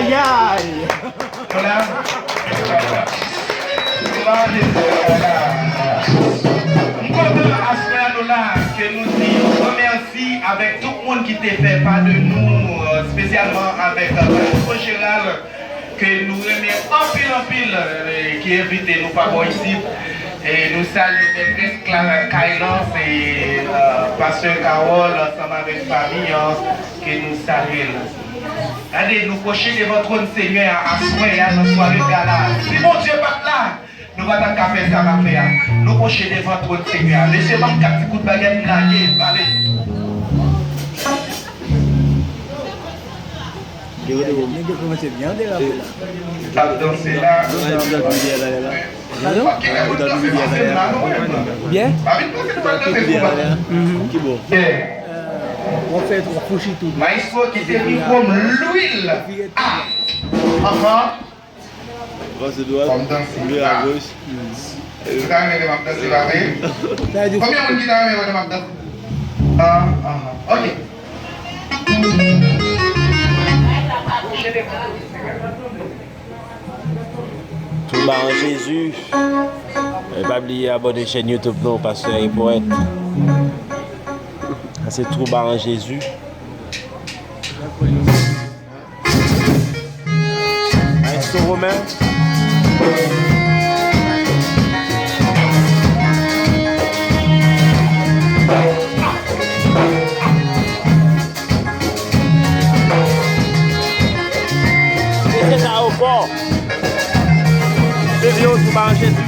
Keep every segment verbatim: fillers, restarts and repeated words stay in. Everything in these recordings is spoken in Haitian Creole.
Yay! Nou la? Glwa a Jezi, nou la. M kontan aswè a nou la, ke nou di yon gran mèsi avèk tout moun ki te fè pa de nou, euh, espesyalman avèk, euh, Maestro Gérald, ke nou renmen anpil, anpil, euh, ki envite nou pa bò isit. E nou salye Mètrès Cla-, Kaylans e, euh, Pastè Carole ansanm avèk fanmi an, ke nou salye l. Gade, nou pwoche devan twòn Senyè a aswè a nan sware gala a. Si Bondye pa t la, nou pa t ap ka fè sa n ap fè a. Nou pwoche devan twòn Senyè a. Mesye, ban m kat ti kout bagèt m lage, m ale. Nèg yo kòmanse byen derape la. N ap danse la. Byen? Ki bò? Maestro, kite mikwo m lwil. Ah. Anhan. Avanse dwat, vire agoch. Ou ta renmen wè m ap danse la, wi? Konbyen moun ki ta renmen wè m ap danse? Ah, ah, ah. Ok. Twouba an Jezi. E pa bliye abòne chèn YouTube nou, Pastè e Powèt. Sa se Twouba an Jezi. Maestro Romain. Mesye sa yo fò. Se vye yo sou ba an Jezi.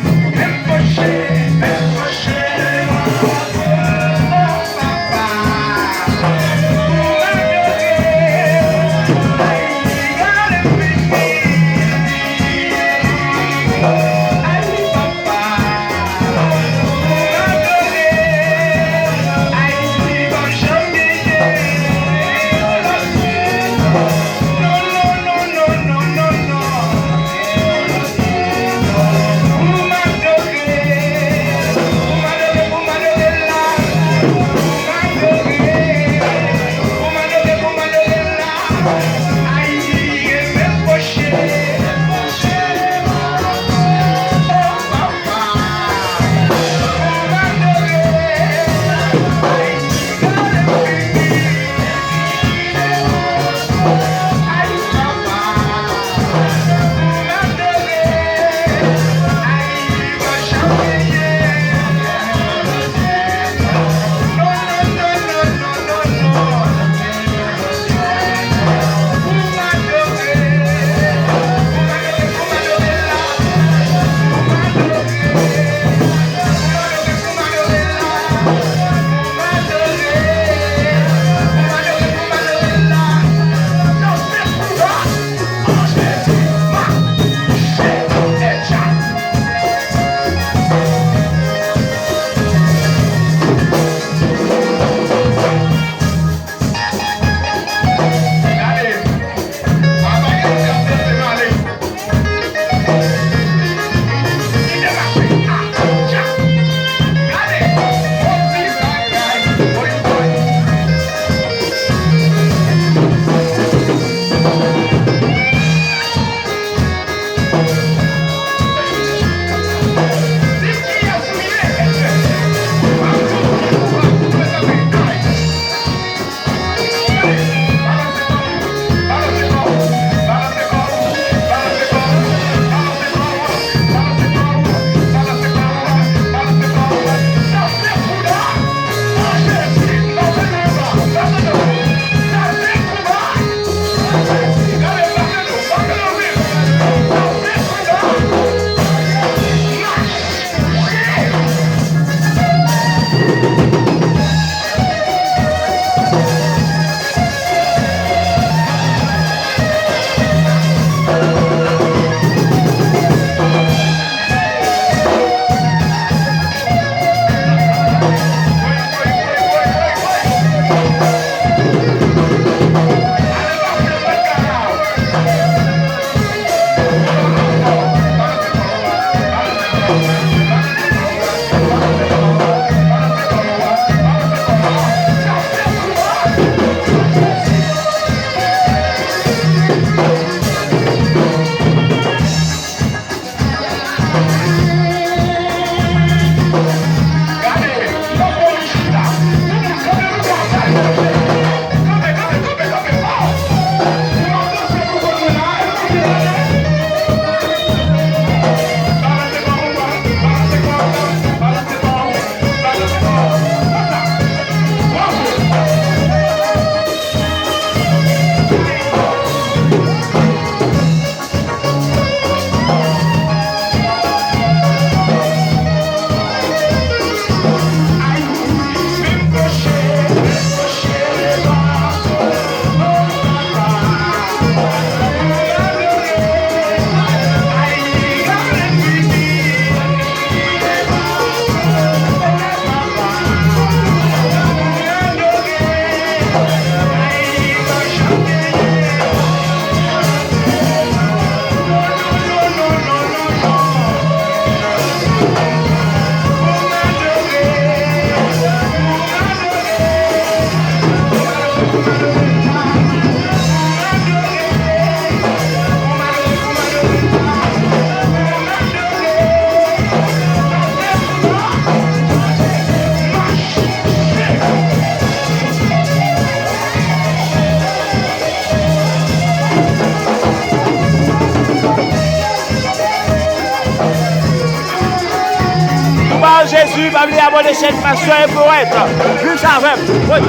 Jezi, pa bliye abòne chèn Pastè Poète. Vin sa avè m. Wi.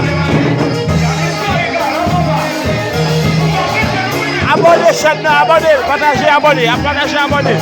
Abòne chèn nan, abòne, pataje, abòne, pataje, abòne.